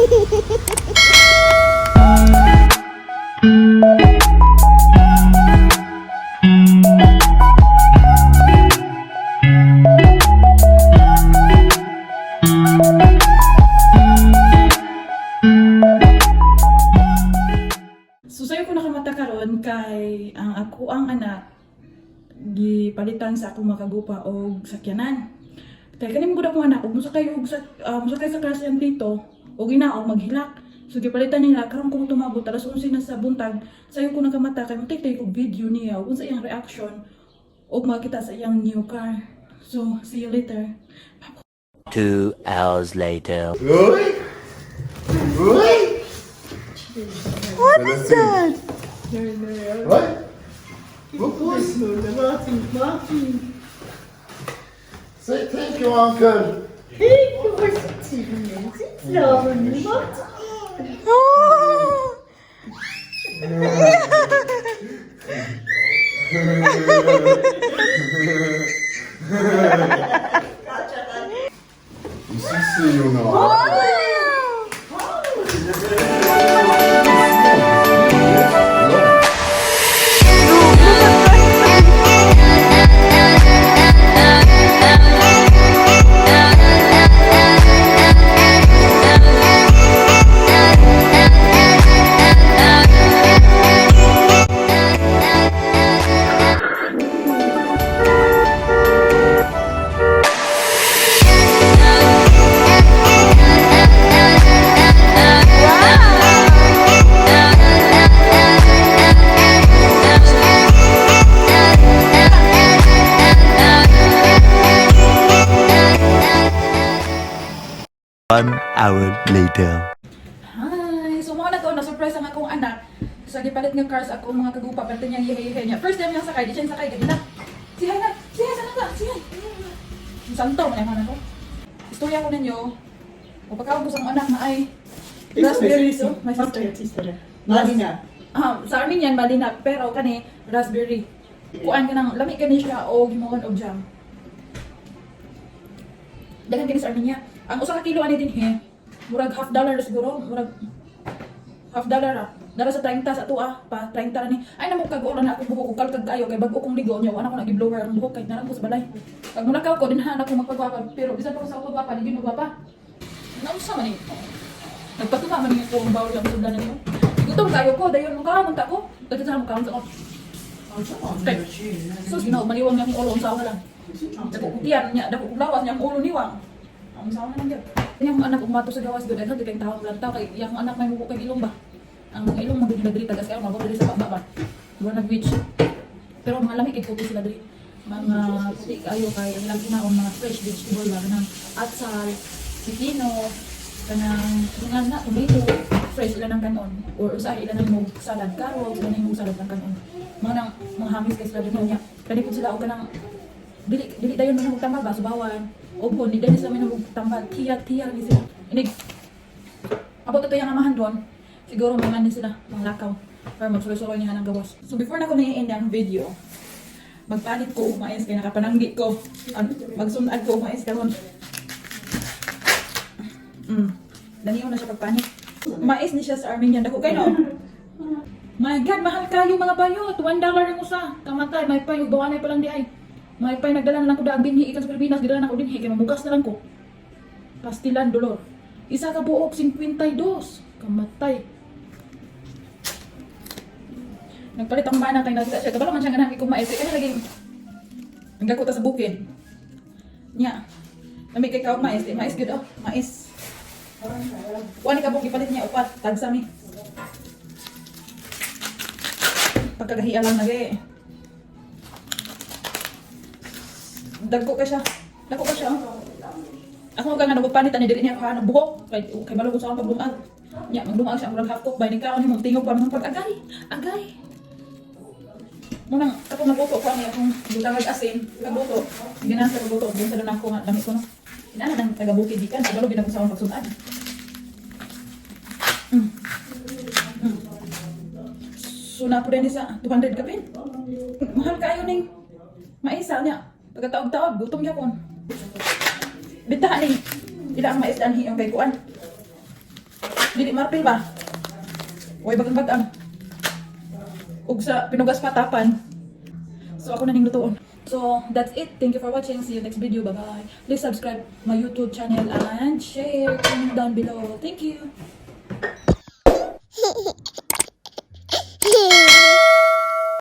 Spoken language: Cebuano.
So sayo ko nakamata karon kay ang ako ang anak gipalitan sa akong makagupa og sakyanan. Kay kani mo akong anak og mosakay og sa mosakay sa klase ang tito og ginaog maghilak. So gipalitan nila karon ko tumabot alas 11 na sa buntag. Sayo ko nakamata kay mo-take og video niya ug unsa iyang reaction og makita sa iyang new car. So see you later. 2 hours later. Uy! Uy! What is that? What? What was? Say thank you, Uncle. Oh! Ici, Yuna. 1 hour later. Hi! So mga na to, na-surprise ang akong anak. Sa gipalit nga cars ako mga kagupa, palitan niyang yihe niya. First time niya sakay, di siya sakay, gagila. Sihay na! Sihay sa ka! Sihay! Santo, man ang anak ko. Istorya ko ninyo. O pagkaon ko sa akong anak na ay raspberry. So, my sister. Malina. Sa Armenian, malina. Pero kani, raspberry. Kuan ka nang, lami kani siya o gimuan og jam. Daghan kini sa Armenia. Ang usa ka kilo ani dinhi, murag half dollar na siguro, murag half dollar ah. Dara sa 30 sa tuwa pa 30 ra ni. Ay namo kag na akong buhok ug kalkag kayo kay bag-o kong ligo nya wala ko nagi blower ang buhok kay narang ko sa balay. Pag mulakaw ko dinhan ako magpagwapa pero bisan pa ko sa pagwapa di gyud magwapa. Naunsa man ni? Nagpatuma man ni ko ang bawol ang sudlan ninyo. Gutom kayo ko dayon mo kaon ta ko. Daghan sa mo kaon sa ko. Okay. Sus, Ginoo, maniwang niya akong ulo, unsa lang. Dako kong tiyan niya, dako kong lawas niya, akong ulo niwang. Ang unsa na lang gyud. Niya akong anak umato sa gawas gud, daghan kay tawong lantaw kay iya akong anak may muko kay ilong ba. Ang mga ilong magud nila diri tagas kayo mabot diri sa baba ba. Mura nag beach. Pero mga lami kay puti sila diri. Mga puti kayo kay ang ilang kinaon mga fresh vegetable ba kanang atsal, pipino, kanang mga na tomato, fresh ila ng kanon or usahay ila ng mug salad carrots, kanang mug salad ng kanon. Mga nang mga hamis kay sila dino niya. Kani pud sila og kanang dili dili dayon man og tambal ba subawan. Opo, di dayon sila may og tambal. Tiya tiya ni sila. Inig abot to yung amahan doon. Siguro mga ni sila, mga lakaw. Or magsuloy-suloy niya ng gawas. So before na ko na-end ang video, magpalit ko og mais kay nakapananggi ko. Ano, magsunod ko og mais karon. Daniyo na siya pagpanit. Mais ni siya sa Armenian. Dako kayo no? My God, mahal kayo mga bayot. $1 ang usa. Kamatay, may pay, bawanay pa lang di ay. May pay, nagdala na lang ko daag dinhi ikan sa Pilipinas, gidala na ko dinhi kay mamugas na lang ko. Pastilan dolor. Isa ka buok 52. Kamatay. Nagpalit ang mana kay nakita siya. Kabalo man siya nga nang mais. Kaya lagi ang dako ta sa bukid. Nya. Nami kay kaog mais, di mais gud oh, mais. Kuan ni kabuk gipalit niya upat tagsa mi. Pagkagahiya lang nage. Dagko ka siya. Dagko ka siya. Oh. Ako nga nga nagpapanit ani dili niya ako hanap buhok kay kay balog sa akong paglumag. Nya maglumag siya murag half cook bay ning kaon imong tingog pa man pag agay. Agay. Munang kapag nagluto ko ani akong butangag asin, pagluto, ginahan sa pagluto, dun sa ako nga dami ko no. Inana nang taga bukid gikan, kabalo gid ako sa akong pagsunan. So na po din sa 200 kapin. Mahal kayo ning maisa niya. Pagkataog-taog, gutom gyapon. Bitahan ni ila ang mais danhi ang kay kuan. Dili marpil ba? Way bagang-bagang. Ug sa pinugas pa tapan. So ako na ning lutuon. So that's it. Thank you for watching. See you next video. Bye-bye. Please subscribe my YouTube channel and share. Comment down below. Thank you.